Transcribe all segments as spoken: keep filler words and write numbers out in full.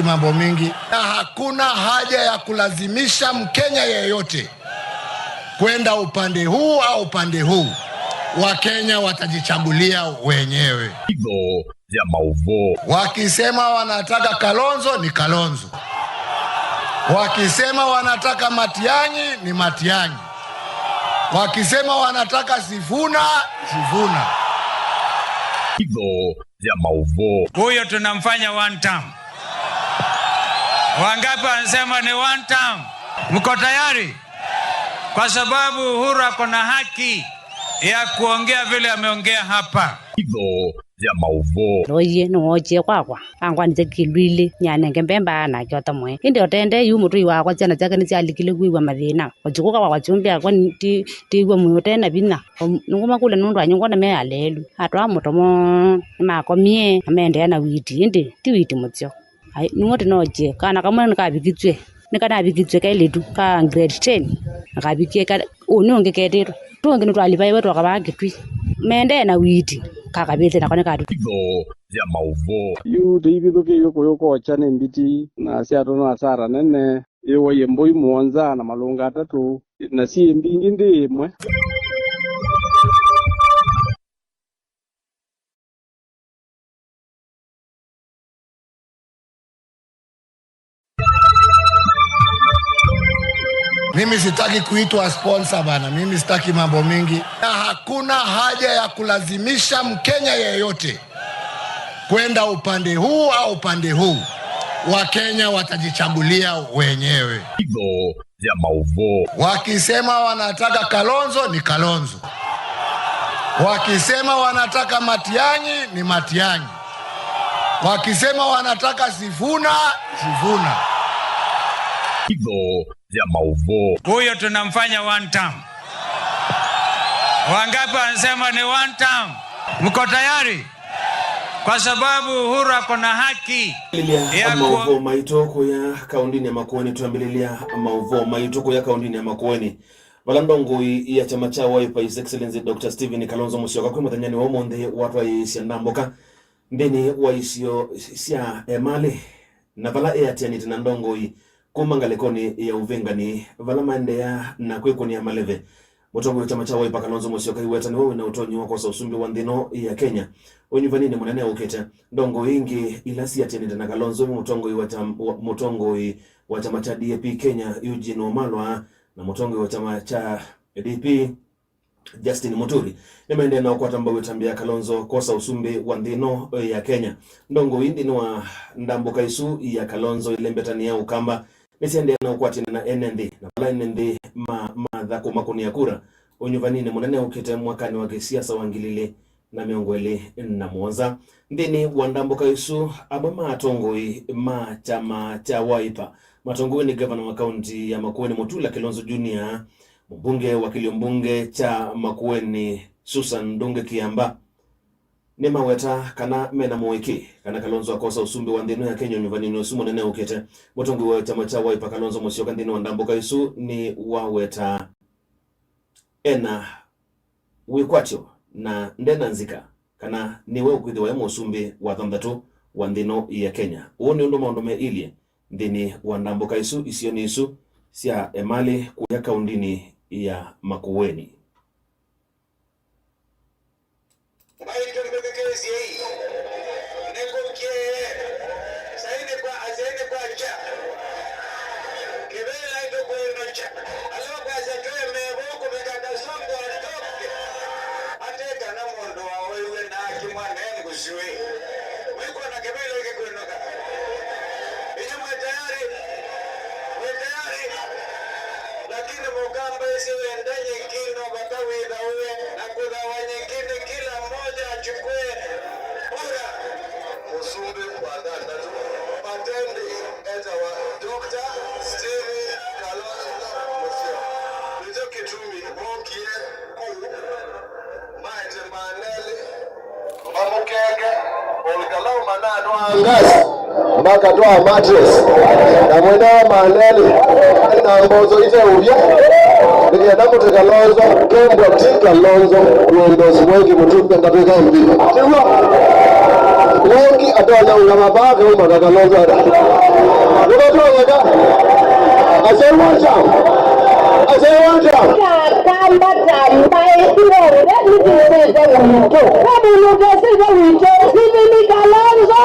Mambo mingi. Na hakuna haja ya kulazimisha Mkenya yeyote kwenda upande huu au upande huu. Wakenya watajichagulia wenyewe. Itho ya mauvoo. Wakisema wanataka Kalonzo, ni Kalonzo. Wakisema wanataka Matiang'i, ni Matiang'i. Wakisema wanataka Sifuna, Sifuna. Itho ya mauvoo. Huyo tunamfanya one term. Wangapi wanasema ni one term? Mko tayari? Kwa sababu Uhuru ako na haki ya kuongea vile ameongea hapa. Itho ya mauvoo. Loie nĩwookie kwakwa, angwanĩsya kĩlũ ilĩ, nĩanenge mbemba nake ũtamwe. Ĩndĩ o tendee yu mũtũi wakwa, syana syake nĩsyalikile kwĩw'a mathĩna. Ũtukũ kwakwa, syũmbe yakwa ti- tiw'a mwĩĩ ũte na vinya. O nĩngũmakũlya nũndũ wa nyũngwa na me aleelu. Atwaa mũtomo, nĩmakomie na maendeea na witi, ĩndĩ ti witi mũseo. Ai, nĩw'o tũnookie. Kana kamwe nĩkavikĩtw'e, nĩkanavikĩtw'e kelĩtu ka grade ten, na kavikie ka- ũnĩ ũngĩ ketĩtwe. Tũngĩ nĩtwalivaiwe twakavaa kĩtui. Maendee na witi, kakavĩte nako nĩkatũtw'e. Itho ya mauvoo. Yu tũivithũkĩiw'e kũyũkokya nĩ mbiti, na syatũnwa asara nene. Yĩwaie mbũi mũonza na malũnga atatũ, na syĩ mbingĩ nthĩ ĩmwe. Mimi sitaki kuitwa sponsor bana, mimi sitaki mambo mingi. Na hakuna haja ya kulazimisha Mkenya yeyote kwenda upande huu au upande huu. Wakenya watajichagulia wenyewe. Itho ya mauvoo. Wakisema wanataka Kalonzo, ni Kalonzo. Wakisema wanataka Matiang'i, ni Matiang'i. Wakisema wanataka Sifuna, Sifuna. Itho ya mauvoo. Huyo tunamfanya one term. Wangapi wanasema ni one term? Mko tayari? Kwa sababu Uhuru ako na haki ya mauvoo maitũ kũya kaũndĩnĩ ya Makueni. Twambĩlĩlya mauvoo maitũ kũya kaũndĩnĩ ya Makueni, vala ndongoi ya kyama kya Wiper, His Excellency Doctor Stephen Kalonzo Musyoka, kwĩ mũthenyanĩ wa ũmũnthĩ watwaĩĩsya ndambũka nthĩnĩ wa isio sya Emali, na vala eatĩanĩte na ndongoi kuma ngalĩkonĩ ya ũvĩngani, vala maendeea na kwĩkũnĩa maleve. Mũtongoi wa kyama kya Wiper Kalonzo Musyoka aiweta nĩwe wĩna ũtonyi wa kwosa ũsumbĩ wa nthĩ ĩno ya Kenya ũnyuvanĩnĩ mũnene ũkĩte. Ndongoi ingĩ ila siatĩanĩte na Kalonzo nĩ mũtongoi wa kyam- wa- mũtongoi wa kyama kya D A P Kenya, Eugene Wamalwa, na mũtongoi wa kyama kya D P, Justin Muturi, nĩmaendee na ũkwata mbau ĩtambya ya Kalonzo kwosa ũsumbĩ wa nthĩ ĩno ya Kenya. Ndongoi nthĩnĩ wa ndambũka ĩsu ya Kalonzo ĩlembetanĩ ya Ũkamba nĩsyaendee na ũkwatĩana na ene nthĩ, na vala ene nthĩ ma- matha kũmakũnĩa kura ũnyuvanĩnĩ mũnene ũkĩte mwakanĩ wa kĩsiasa wa ngili ilĩ na mĩongo ĩlĩ na mũonza. Nthĩnĩ wa ndambũka ĩsu, amwe ma atongoi ma kyama kya Wiper matongoew'e nĩ ngavana wa kaunti ya Makueni Mutula Kilonzo Junior, mũmbunge wa kĩlio mbunge kya Makueni Susan Ndunge Kiamba, nĩmaweta kana mena mũĩkĩĩ kana Kalonzo akosa ũsumbĩ wa nthĩ ĩno ya Kenya ũnyuvanĩnĩ ũsu mũnene ũkĩte. Mũtongoi wa kyama kya Wiper Kalonzo Musyoka nthĩnĩ wa ndambũka ĩsu nĩwaweta ena wĩkwatyo na ndena nzika kana nĩwe ũkwĩthĩwa e mũsumbĩ wa thanthatũ wa nthĩ ĩno ya Kenya. Ũũ nĩ ũndũ maũndũ meilye nthĩnĩ wa ndambũka ĩsu isionĩ isu sya Emali kũya kaũndĩnĩ ya Makueni. Maitũ, mbĩthukĩĩsyei. Nĩkũkie. Saini kwa, asyai nĩ kwakya. Kĩvĩla ĩtũkwĩnũkya. Ala kwasya twĩmee vau kũvika Kasongo atoke. Ate kana mũndũ waũiwe na akimwa ne ngũsĩ. Mwĩkwona kĩvĩla kĩkwĩnũka? Inyu mwĩ tayari? Mwĩ tayari? Lakini Mũkamba ĩsĩ wenda nyeki no vata wĩthaũe na kũthawa nyeki nĩ kila mmoja achukue kura. Mũsumbĩ wa thanthatũ, Matende, etawa Doctor Stephen Kalonzo Musyoka. Nĩkyo kĩtumi mookie kũu maete maana elĩ. Mamũkenge, olikalau manatwaa ngasi, makatwaa mattress, na mwenda wa malelĩ, na mbozo iteũvya, nĩkenda mũte Kalonzo, kembwa ti Kalonzo, kuendosi mweki mũtumbe ndatwĩka M P. Tiw'o? Wengi atonya ũngama vaa kauma ka Kalonzo ata. Nĩvatonyeka. I say one time. I say one time. Akamba ta mbaĩ ironde nĩtũsĩte witũ. Ve mũndũ ũtesĩte witũ, Stephen Kalonzo,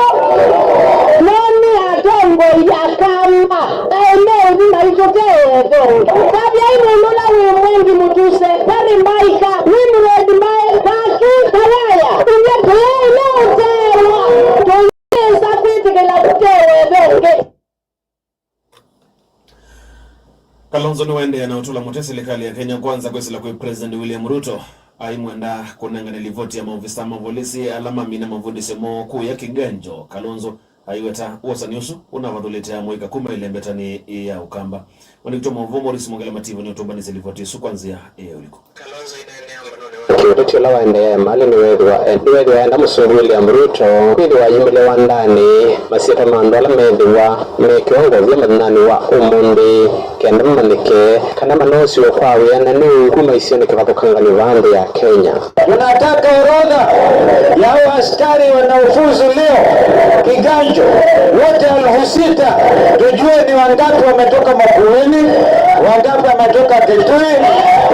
no nĩ atongoi Akamba. Aemeu nĩ maitũ te ethongi. Tavyai mũndũ ũla wĩ mwengi mũtuse, Perry Mbaika, Winred Mbae, Kaki, Kawaya. Inyie tũyaĩ na ũtewa. Tũyĩsa kwĩtĩkĩla kũtewa ethongi. Kalonzo nĩwaendeea na ũtũla mũtĩ silikalĩ ya Kenya Kwanza kwĩsĩla kwĩ President William Ruto aimwenda kũnengane livoti ya maovisa ma volisi ala mamina mavundĩsyo moo kũya Kiganjo. Kalonzo aiweta wosani ũsu ũnavathũlĩte amũika kuma ĩlembetanĩ ya Ũkamba. Mwandĩki wa maũvoo Morris Mwongela Mativo nĩũtũmbanĩsye livoti ĩsu kwa nzĩa ya ũliku. Kĩũteti ũla waendee malĩ nĩwethĩwa nĩwethĩwa enda Mũsumbĩ William Ruto kwĩthĩwa ayumĩle wandanĩ masyĩtwa ma andũ ala methĩwa me kĩwango vya mũthenyanĩ wa ũmũnthĩ, kenda mamanyĩke kana manoosiwe kwa wĩananĩu kuma isionĩ kĩvathũkanganyo vaa nthĩ ya Kenya. Tunataka orodha ya hao askari wanaofuzu leo Kiganjo, wote elfu sita, tujue ni wangapi wametoka Makueni, wangapi wametoka Kitui,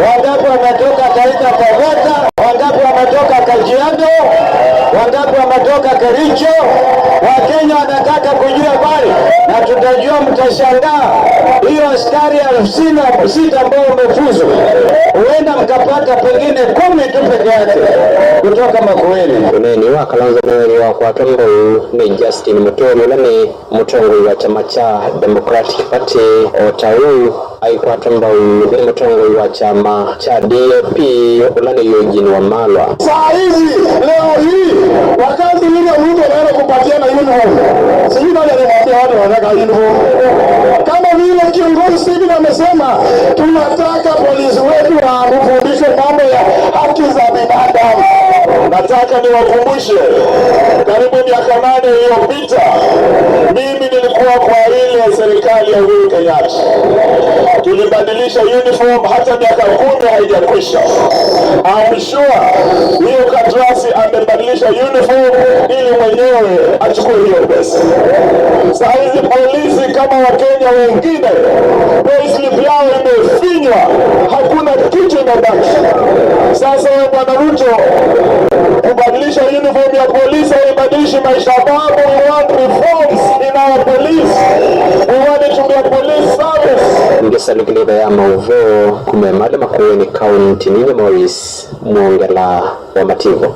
wangapi wametoka Taita Taveta, wangapi wametoka Kajiado, wangapi wametoka Kericho. Wakenya wanataka kujua habari, na tutajua, mtashangaa. Hiyo askari elfu sita ambao wamefuzu, huenda mkapata pengine kumi tu peke yake kutoka Makueni. Ũneeni wa Kalonzo nĩwethĩwa wakwatwa mbau nĩ Justin Muturi, ũla nĩ mũtongoi wa kyama kya Democratic Party, o ta ũu aikwatwa mbau nĩ mũtongoi wa kyama kya D A P, ũla nĩ Eugene Wamalwa. Saa hizi, leo hii, wakati William Ruto anaenda kupatiana uniform, sijui nani alimwambia watu wanataka uniform. Kama vile kiongozi Stephen amesema, tunataka polisi wetu wafundishwe mambo ya haki za binadamu. Nataka niwakumbushe, karibu miaka nane iliyopita, mimi nilikuwa kwa ile serikali ya Uhuru Kenyatta. Tulibadilisha uniform, hata miaka kumi haijakwisha. I'm sure hiyo Katrasi amebadilisha uniform ili mwenyewe achukue hiyo pesa. Saa hizi polisi kama Wakenya wengine, payslip yao imefinywa, hakuna kitu imebaki. Sasa wewe Bwana Ruto, kubadilisha uniform ya polisi haibadilishi maisha, babu. We want reforms in our police. We want it to be a police service. Ngesalukilitha ya maũvoo kuma Emali Makueni, kaunti nini Morris Mwongela wa Mativo.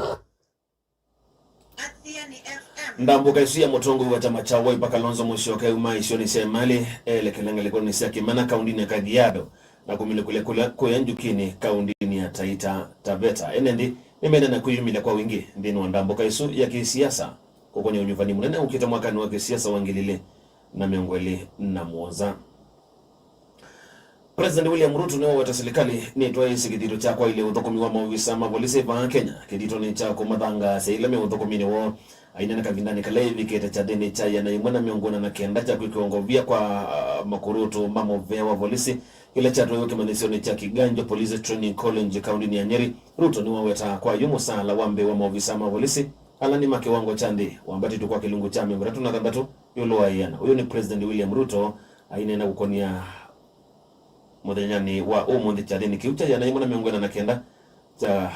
Ndambũka ĩsu ya mũtongoi wa kyama kya Wiper Kalonzo Musyoka yauma isionĩ sya Emali, elekela ngalĩkonĩ sya Kĩmena kaundinĩ ya Kajiado, na kũmĩlĩkũlya kũla kũya Njukini kaundinĩ ya Taita Taveta. Ene nthĩ nĩmendana kwĩyumĩlya kwa wingĩ nthĩnĩ wa ndambũka ĩsu ya kĩsiasa kũkony'a ũnyuvani mũnene ũkĩte mwakanĩ wa kĩsiasa wa ngili ilĩ na mĩongo ĩlĩ na mũonza. President William Ruto nĩwaweta silikalĩ nĩtwaĩĩsye kĩthito kya kwaĩlya ũthũkũmi wa maovisa ma volisi vaa Kenya kĩthitonĩ kya kũmathangaasya ĩla me ũthũkũminĩ woo. Aineena kavindanĩ kala ĩvikĩte kyathĩnĩ kya ĩana yĩmwe na mĩongo ĩna na kenda kya kwĩkĩwa ngovia kwa, ah, makurutu ma mũvea wa volisi kĩla kyatwaiwe kĩmanyĩsyonĩ kya Kiganjo Police Training College kaundinĩ ya Nyeri, Ruto nĩwawetaa kwa yu mũsaala wa mbee wa maovisa ma volisi ala nĩ ma kĩwango kya nthĩ wambatĩtw'e kwa kĩlungu kya mĩongo ĩtatũ na thanthatũ ĩũlũ wa ĩana. Ũyũ nĩ President William Ruto aineena kũkonia mũthenyanĩ wa ũmũnthĩ kyathĩnĩ kĩu kya ĩana yĩmwe na mĩongo ĩna na kenda kya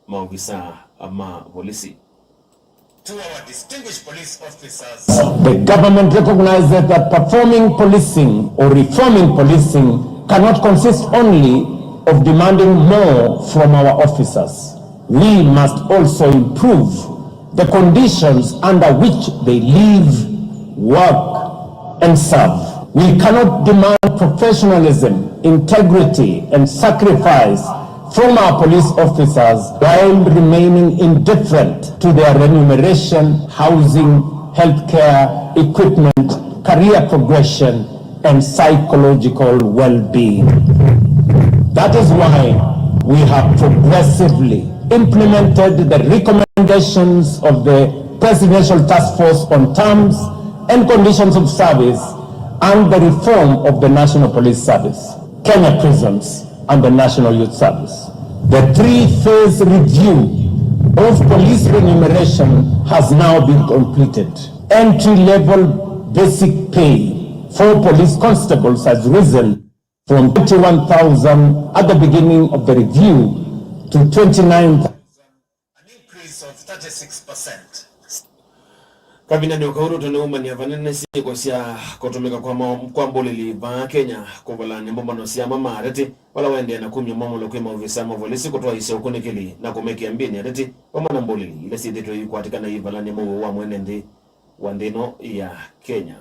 maovisa ma volisi. To our distinguished police officers. The government recognizes that performing policing or reforming policing cannot consist only of demanding more from our officers. We must also improve the conditions under which they live, work, and serve. We cannot demand professionalism, integrity, and sacrifice from our police officers while remaining indifferent to their remuneration, housing, healthcare, equipment, career progression, and psychological well-being. That is why we have progressively implemented the recommendations of the Presidential Task Force on Terms and Conditions of Service and the reform of the National Police Service, Kenya Prisons, and the National Youth Service. The three-phase review of police remuneration has now been completed. Entry-level Basic pay for police constables has risen from thirty-one thousand at the beginning of the review to twenty-nine thousand, an increase of thirty-six percent. Kavindanĩ o kau, Ruto nĩwumany'a vanene syĩko sya kũtũmĩka kwa ma-, kwa mbũlĩli vaa Kenya kũvalany'a mbũmbano sya ma ma ateti, vala waendee na kumya mwamũlo kwĩ maovisa ma volisi kũtwaĩsya ũkunĩkĩli na kũmekĩa mbĩnĩ ateti vamwe na mbũlĩli ila syĩthĩtwe iikwatĩkana iivalany'a mũuo wa mwene nthĩ wa nthĩ ĩno ya Kenya.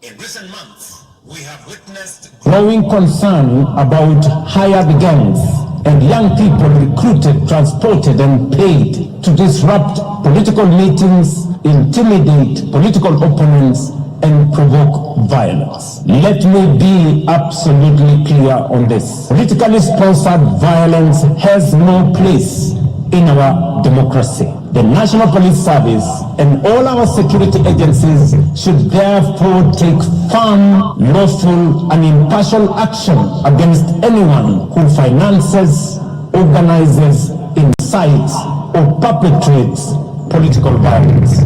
In recent months, we have witnessed growing concern about hired gangs and young people recruited, transported, and paid to disrupt political meetings, intimidate political opponents, and provoke violence. Let me be absolutely clear on this. Politically sponsored violence has no place in our democracy. The National Police Service and all our security agencies should therefore take firm, lawful, and impartial action against anyone who finances, organizes, incites, or perpetrates political violence.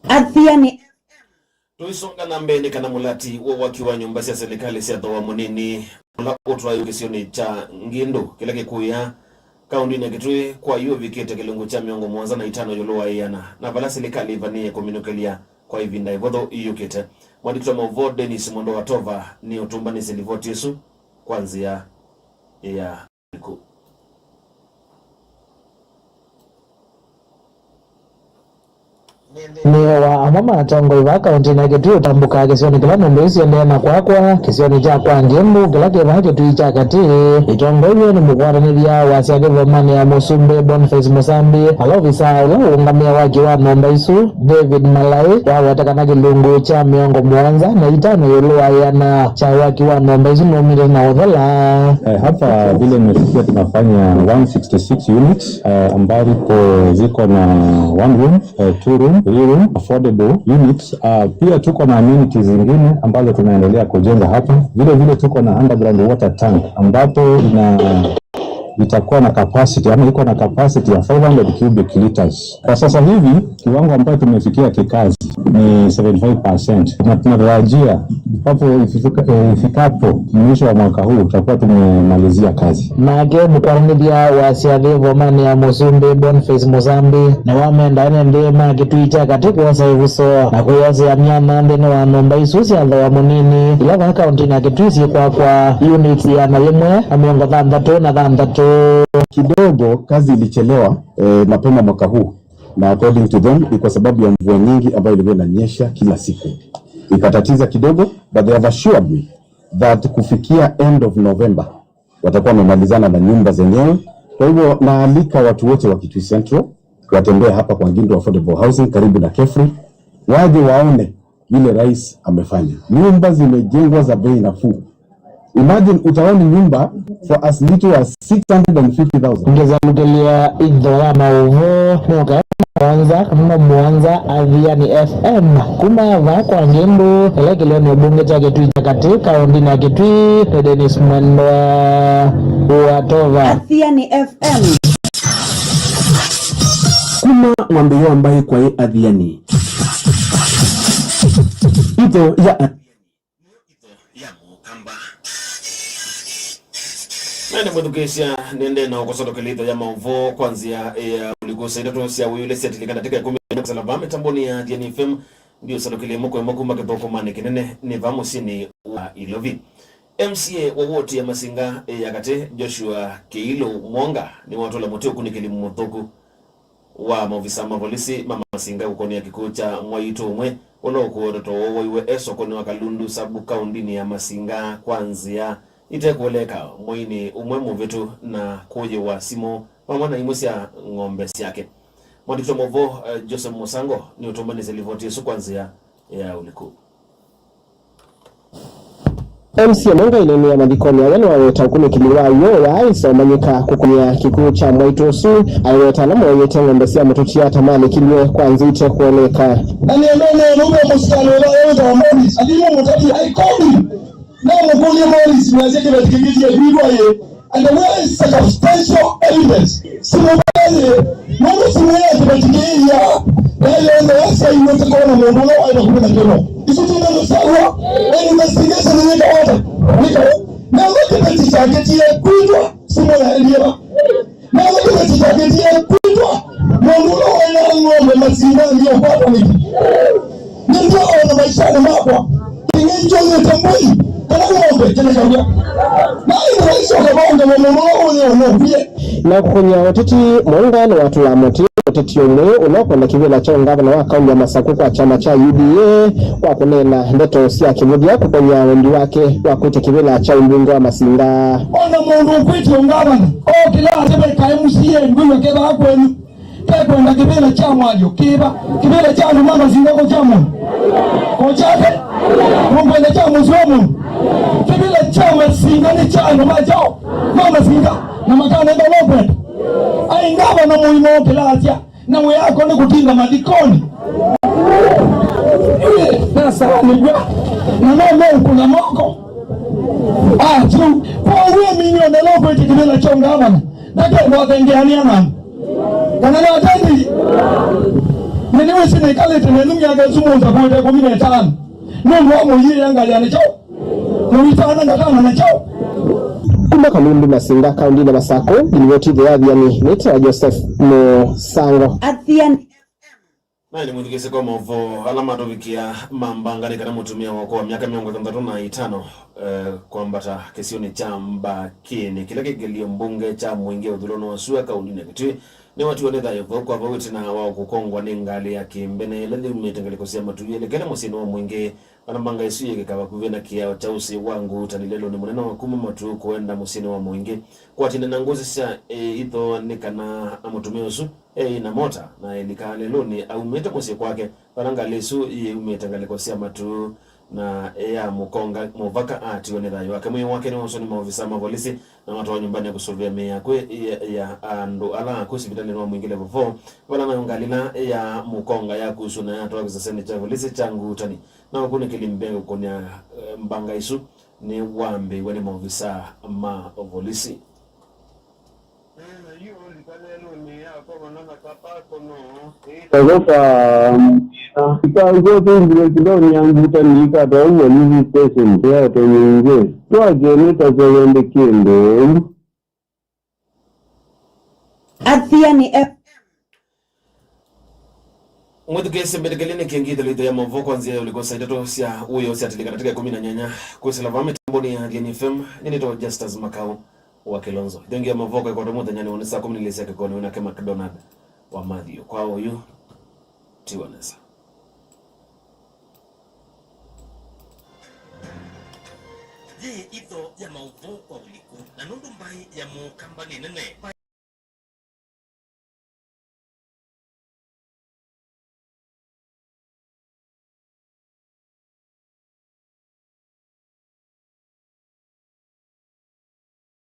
Athiani. Tũisonga na mbee, nĩ kana mũlati wa waki wa nyũmba sya silikalĩ sya thooa mũnini, ũla ũtwaĩwe kĩsionĩ kya Ngindu, kĩla kĩkũĩa kaũndĩnĩ ya Kitui, kwa yu ũvikĩte kĩlungu kya mĩongo mũonza na itano ĩũlũ wa ĩana, na vala silikalĩ ĩvanĩĩe kũminũkĩlya kwa ĩvinda ĩvũthũ yũkĩte. Mwandĩki wa maũvoo Dennis Mwendo wa Tova nĩũtũmbanĩsye livoti ĩsu kwa nzĩa ya Nĩ wa amwe ma atongoi vaa kaũntĩnĩ ya Kitui ũtambũkaa kĩsionĩ kĩla nyũmba isu syendee na kwakwa, kĩsionĩ kya kwa Ngindu kĩla kĩ vaa Kitui kya katĩ. Ĩtongoew'e nĩ mũkwatanĩthya wasya kĩthomanĩ ya Mũsumbĩ Boniface Mũsambi, vala ovisa ũla ũũngamĩe waki wa nyũmba isu David Malai waweta kana kĩlungu kya mĩongo mũonza na itano ĩũlũ wa ĩana kya waki wa nyũmba isu nũmĩte na ũthela. Eh, hapa vile mmesikia tunafanya one sixty-six units, eh, ambazo ziko na one room, eh, two room, three room, affordable units. Ah, pia tuko na amenities zingine ambazo tunaendelea kujenga hapa. Vile vile tuko na underground water tank ambapo ina itakuwa na capacity ama iko na capacity ya five hundred cubic liters. Kwa sasa hivi, kiwango ambayo tumefikia kikazi ni seventy-five percent. Na tunatarajia ipapo ifika-, eh, ifikapo mwisho wa mwaka huu tutakuwa tumemalizia kazi. Nake mũkwatanĩthya wa syathĩ ĩvomanĩ ya Mũsumbĩ Boniface Mũsambi nĩwamenda ene nthĩ ma Kitui kya katĩ kwosa ĩvuso na kwĩyosea myanya nthĩnĩ wa nyũmba isu sya thooa mũnini ila vaa kaũntĩnĩ ya Kitui syĩkwakwa units ĩana yĩmwe na mĩongo thanthatũ na thanthatũ. Kidogo kazi ilichelewa, eh, mapema mwaka huu, na according to them ni kwa sababu ya mvua nyingi ambayo ilikuwa inanyesha kila siku, ikatatiza kidogo, but they have assured me that kufikia end of November watakuwa wamemalizana na nyumba zenyewe. Kwa hivyo naalika watu wote wa Kitui Central watembee hapa kwa Ngindu Affordable Housing karibu na KEFRI, waje waone vile rais amefanya. Nyumba zimejengwa za bei nafuu. Imagine, utaona nyumba for as little as six hundred and fifty thousand. Ngĩsalukĩlya itho ya maũvoo, nũkae mũonza, no mũonza, Athiani F M. Kuma vaa kwa Ngindu, ĩla kĩlĩonĩ ũmbunge kya Kitui kya katĩ, kaũndĩnĩ ya Kitui, nĩ Dennis Mwendwa wa Tova. Athiani F M. Kuma mwambĩĩo wa mbaĩ kwaĩ Athiani. Itho ya ya Mũkamba. Na nĩ mwĩthukĩĩsya, nĩendee na ũkũsondokela itho ya maũvoo kwa nzĩa ya ũliku saa itatũ sya wĩw'ĩle syatilikana ndatĩka ĩkũmi na ĩmwe. Kũsala vaa mĩtambonĩ ya Athiani F M, ndiũsondokele ĩmwe kwa ĩmwe kuma kĩthũkũmanĩ kĩnene nĩ vaa mũsyĩnĩ wa Ilovi. M C A wa woti ya Masinga ya katĩ, Joshua Kĩilũ Mwonga, nĩwatũla mũtĩ ũkunĩkĩli mũthũku wa maovisa ma volisi ma Masinga kũkonea kĩkw'ũ kya mwaitũ ũmwe ũla ũkũũetwe ta woovoiwe e sokonĩ wa Kalundu Sub kaũndĩnĩ ya Masinga kwa nzĩa ite kũeleeka mweinĩ ũmwe mũvĩtu na kũyĩwa simũ vamwe na imwe sya ng'ombe syake. Mwandĩki wa maũvoo, eh, Joseph Mũsango nĩũtũmbanĩsye livoti ĩsu kwa nzĩa ya ũliku. M C A Mwonga ĩneenea mathikonĩ aya nĩwaweta ũkunĩkĩli wa w'o wa ĩsa ũmanyĩka kũkũnĩa kĩkw'ũ kya mwaitũ ũsu. Aiweta ala mooyĩte ng'ombe sya mũtũtia ta malĩkilw'e kwa nzĩa ite kũeleeka. Na nĩendonee nũve mũsikalĩ ũla wĩtawa Morris, athi mũmũtavye aikomi. Namũkũlya Morris, nĩasya kĩveti kĩngĩ kyekwĩtwa ĩ? And where is circumstantial evidence? Simũ vaĩ, nũndũ simũ ya kĩveti kĩĩ ĩiaa, na Yonthe yasyaĩwe tũkona mũndũ ũla waĩ vakuvĩ na kĩno. Isu ti ndeto sya w'o. Na investigation yĩkawa ata? Yĩkawa. Namo kĩveti kyake kĩekwĩtwa simũ yaendie va? Namo kĩveti kyake kĩekwĩtwa mũndũ ũla waĩ na ng'ombe masinda ndio kwatwa nĩkĩ? Nĩndwona maishanĩ makwa, kĩng'engyonete mbũi kana ng'ombe kĩnĩkaw'a. Na ĩndĩ waicoka vaũnga mũndũ ũla ũyĩ ũnũkw'ie. Na kũkũny'a ũteti, Mwanga nĩwatũla mũtĩ mũteti ũmwe ũla ũkwenda kĩvĩla kya ũngavana wa kaunti ya Masakũ kwa kyama kya U D A wa kũneena ndeto sya kĩvũthya kũkũny'a wendi wake wa kwĩtya kĩvĩla kya ũmbunge wa Masinga. Ona mũndũ ũkwĩtya ũngavana, okĩla atĩ veka M C A ngwĩw'a kethĩwa kwenyu. Kekwenda kĩvĩla kya mwalyo kĩva? Kĩvĩla kya andũ ma Masinga ko kya mũndũ? Ko kyake? Nũkwenda kya mũsyĩ wa mũndũ? Kĩvĩla kya Masinga nĩ kya andũ ma kyaũ? Ma Masinga. Na makanenga ũla ũkwenda. Ai ngavana mũima ũkĩla asya, na wĩa wako nĩ kũtinda mathikoni. Nasaanĩw'a. Na no meũkũna moko. Atyu. Kwa w'o minione ũla ũkwĩtya kĩvĩla kya ũngavana. Ndakenda ũthengeanĩa na andũ. Kana nĩ atendi? Na nĩwĩsĩ nĩkalĩte nenyu myaka ĩsu mũnza kũĩte ĩkũmi na ĩtano. Nũndũ wa mũyĩĩa ngalĩ ya nĩ kyaũ? Mũitana ngatana na kyaũ? Kuma Kalundu Masinga, kaũndĩnĩ Masakũ, livoti ĩthe ya Athiani, nĩtawa Joseph Mũsango. Athiani. Na nĩ mwĩthukĩĩsye kwa maũvoo ala matũvikĩa ma mbanga nĩ kana mũtumĩa wa ũkũũ wa myaka mĩongo ĩtandatũ na ĩtano, eh, kwambata kĩsionĩ kya Mbakĩnĩ kĩla kĩkĩlio mbunge kya Mwingĩ ũthulonĩ wa sua kaũndĩnĩ ya Kitui nĩwatiwa nĩ thayũ vau kwa vau ĩtina wa kũkongwa nĩ ngalĩ ya kĩmbene ĩla yumĩte ngalĩko sya matu yelekele mũsyĩnĩ wa Mwingĩ, kana mbanga ĩsu yĩkĩka vakuvĩ na kĩao kya ũsĩ wa Ngutani lelũnĩ mũnene wa kuma matu kũenda mũsyĩnĩ wa Mwingĩ. Kwatine na ngũsĩ sya ĩitho nĩ kana mũtumĩa ũsu eĩ na mota na elika lelũnĩ aumĩte mũsyĩ kwake, vala ngalĩ ĩsu yĩumĩte ngalĩko sya matu na ya mũkonga mũvaka atiwa nĩ thayũ wake. Mwĩĩ wake nĩwoswa nĩ maovisa ma volisi na matwawa nyũmbanĩ ya kũsũvĩa mĩĩ ya kwĩ ya, ya andũ ala akw'ũ sivitalĩnĩ wa Mwingĩ Level four, vala nayo ngalĩ ĩla ya mũkonga yakusw'e na yatwawa kĩsesenĩ kya volisi kya Ngutani na ũkunĩkĩli mbee kũkũnĩa, eh, mbanga ĩsu nĩwambĩĩwe nĩ maovisa ma volisi. Ĩkavũka mũthina. Ikaũsya ũtũmbile kilonĩ ya Ngutani ikatwawa police station ya Tonyinje. Twakene ta seventy kĩndũ. Athiani F M. Mwĩthukĩĩsye mbĩtĩkĩlye nĩ kĩngĩ ĩtheleitho ya maũvoo kwa nzĩa ya ũliku saa itatũ sya wĩoo syatilĩka ndatĩka ĩkũmi na nyanya. Kwĩsĩla vaa mĩtambonĩ ya Athiani F M, nĩnĩtawa Justus Makau wa Kilonzo. Ĩthĩngĩ ya maũvoo ĩkwatwa mũthenyanĩ wa nĩ saa kũmi na ilĩ sya kĩkoni wĩnake McDonald wa Matthew. Kwa oyu, tiwa nesa. Yĩ itho ya maũvoo kwa ũliku, na nũndũ mbaĩ ya mũkamba nĩ nene.